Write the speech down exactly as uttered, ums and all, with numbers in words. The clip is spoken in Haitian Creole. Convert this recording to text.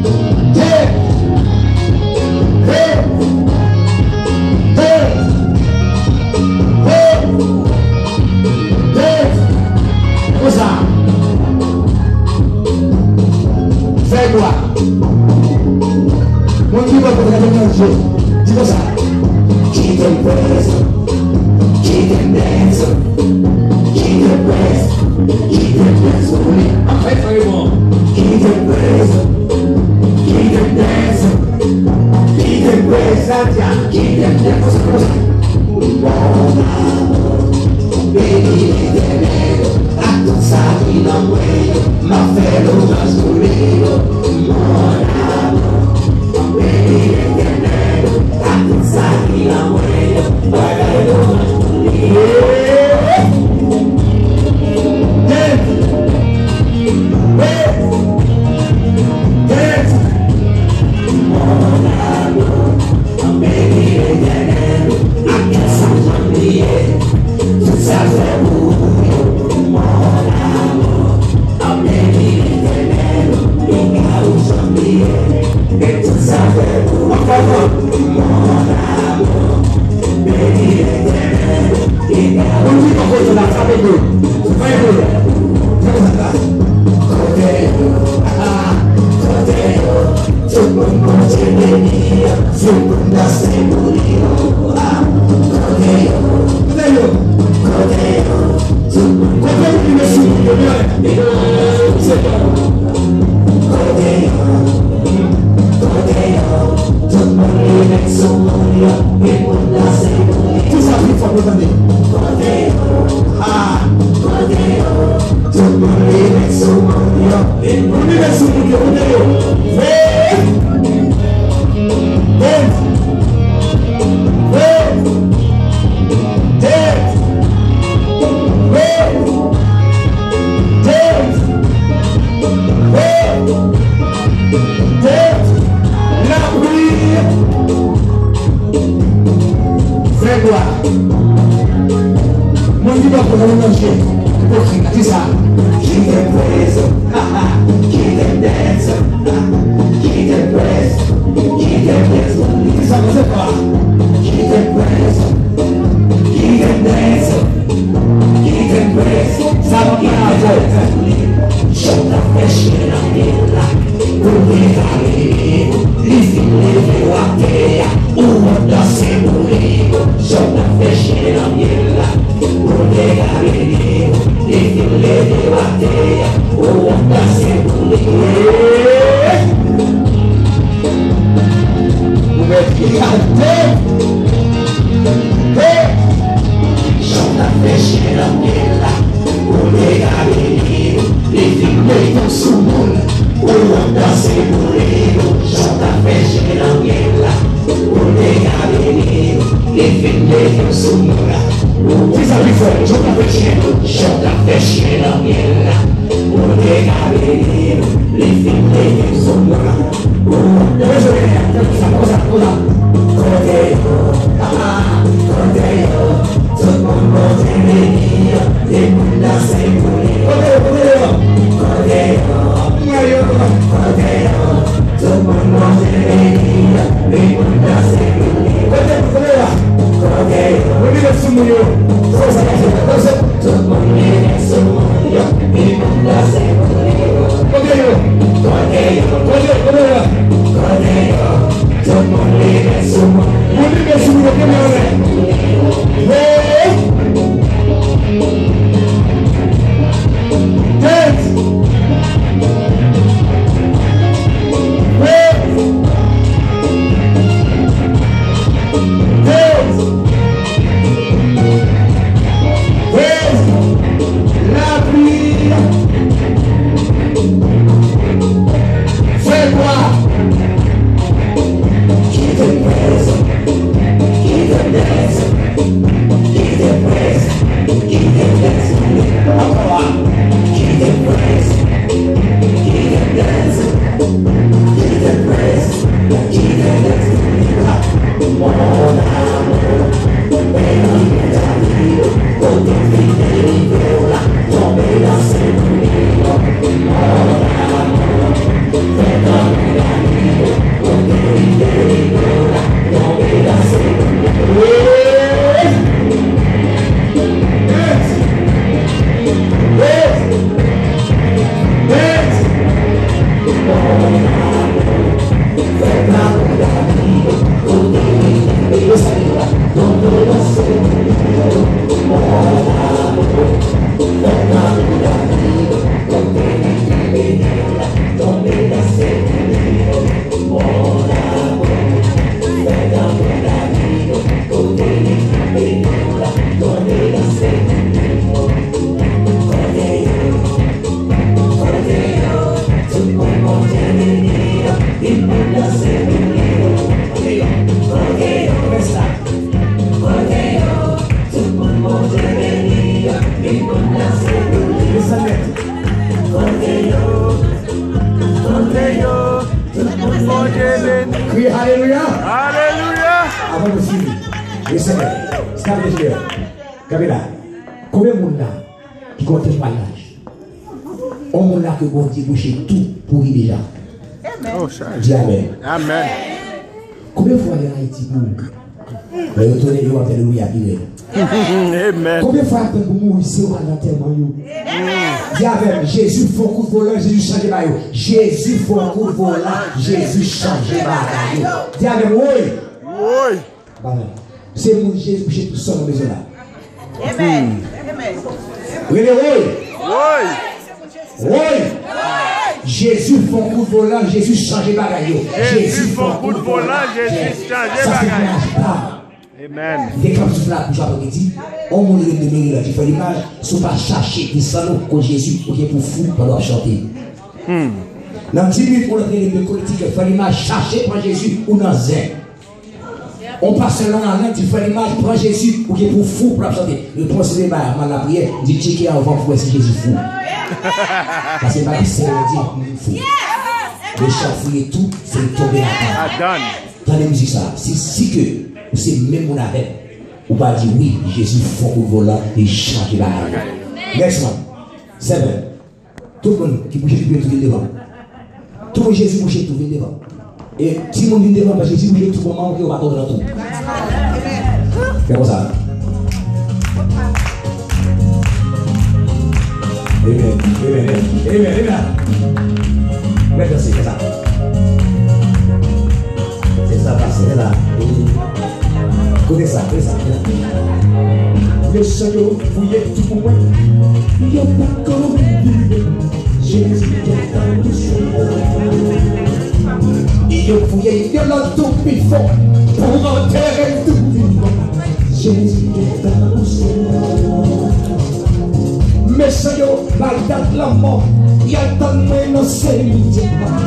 Dance! Dance! Dance! Dance! Dance! Konsa. Fè kwa. Moun ki bò kote gade nan je. Di konsa. Kite m prezan. Kite m prezan. Kite m prezan. Kite m prezan. Kite m prezan. Kite m prezan. Kite m prezan. Kite m prezan. Mon amour, beni Letènèl, ak tout sa ki nan mwen yo, m ap fè lwanj pou li yo. Mon amour, beni Letènèl, ak tout sa ki nan mwen yo, m ap fè lwanj pou li yo. Dance! Dance! Dance! Mon amour, beni Letènèl, ak tout sa m bliye, tout sa l fè pou ou yo. Mon amour, beni Letènèl, li ka ou janm bliye, e tout sa l fè pou ou yo. Mon amour, beni Letènèl, li ka ou janm bliye. Kote yo, kote yo, tout moun Bondye beni yo, tout moun danse pou li yo. Kote yo, kote yo, kote yo, tout moun, kote moun ki gen sou moun yo, byen. Kote yo, kote yo, tout moun limen sou moun yo, e moun danse pou li. Di sa pi fò pou tande. Kote yo, ah, kote yo, tout moun limen sou moun yo. Moun limen sou moun yo, kote yo. Hey! Hey! Hey! Hey! Hey! Hey! Hey! Hey! Lapli! Fè kwa. Moun ki pa konn nan manje, ipokrit, di sa. Kite m prezan, kite m dance, kite m prezan, kite m dance, di sa, se kwa. Kite m prezan, kite m dance, kite m prezan, sa pa avè w. Jan w t ap fè chen nan pye w la. Pou li ka vini, li fin leve w atè a, ou ap danse pou li. Jan w t ap fè chen nan myèl la, pou li ka vini, li fin leve w atè a, ou ap danse pou li. Ou mèt gade. Hey! Jan w t ap fè chen nan myèl la, pou li ka vini, li fin mete w sou moun. Ou ap danse pou li, jan w t ap fè chen nan myèl la. Ou te ka beni, li fin mete w sou moun la. Ou te ka beni, jan w t ap fè chen, jan w t ap fè chen nan myèl la. Ou te ka beni, li fin mete w sou moun la. Ou te ka beni, konsa, konsa, konsa. Kote yo, ah, kote yo. Tout moun Bondye beni, e moun danse pou li. Kote yo, kote yo? Kote yo? Mwen yo. Kote yo? Tout moun Bondye beni, e moun danse pou li. Kote yo, kote yo? Kote yo? Moun ki met sou moun yo. Sa sa pase, sa pase. Tout moun ki met sou moun yo, e moun danse pou li. Kote yo? Kote yo? Kote yo, kote yo? Kote yo? Tout moun leve sou moun. Moun leve sou moun, leve anlè. Hey! Dance! Hey! Dance! Hey! Lapli! Fè kwa? Kite m prezan. Kite m Kriye alelouya. Alelouya. Avan nou fini, Lesenyè, stabilize. Kanpe la. Konbyen moun la ki konn temwayaj? On moun la ke Bondye bouche tou pou li deja. Di amèn. Amèn. Konbyen fwa y al Ayiti pou lè yo tounen yo ap fè alelouya pi rèd? Amèn. Konbyen fwa y ap tann pou mouri se yo al lantèman yo? Di avè m, Jezi fè on kout volan, Jezi chanje bagay yo. Jezi fè on kout volan, Jezi chanje bagay yo. Di avè m, woy. Woy. Bagay. Se moun Jezi bouche tou san nan mezon la. Rele woy. Woy. Woy. Jezi fè on kout volan, Jezi chanje bagay yo. Jezi fè on kout volan, Jezi chanje bagay. Sa se temwayaj pa m. Amèn. M te kanpe sou flag pou jwe aprèmidi. On moun rele m de Maryland, Jeffrey Limage, si w pa chache desann ou kot Jezi, ou gen pou fou pandan w ap chante. Nan dis minit, on lòt rele m de Connecticut, Jeffrey Limage, chache pran Jezi, ou nan zen. On pastè Long Island di, Jeffrey Limage, pran Jezi, ou gen pou fou pou l ap chante. Repons li bay a, m al lapriyè, m di tcheke anvan pou wè si Jezi fou. Paske m pa di Senyè Bondye, m fou. Mechan fouye tou, se tonbe ata. Tande mizik sa, si, si ke ou se menm moun avè m, ou pa di wi, Jezi fè on kout volan, li chanje bagay yo. Next one. Seven. Tout moun ki bouche tou, vin devan. Tout moun Jezi bouche tou, vin devan. E timoun vin devan, paske Jezi bouche tou, manman w ki yo pa kontan tou. Fè konsa. Amen, amen, amen, amen. Mèt danse, fè sa. Se sa pase la. Koute sa, koute sa. Mechan yo fouye tou pou mwen. Yo pa konn viv. Jezi gentan touche. Yo fouye yon lòt tou pi fon pou m antere m tou vivan. Jezi gentan touche. Mechan yo bay dat lanmò. Y al tann mwen nan semityè.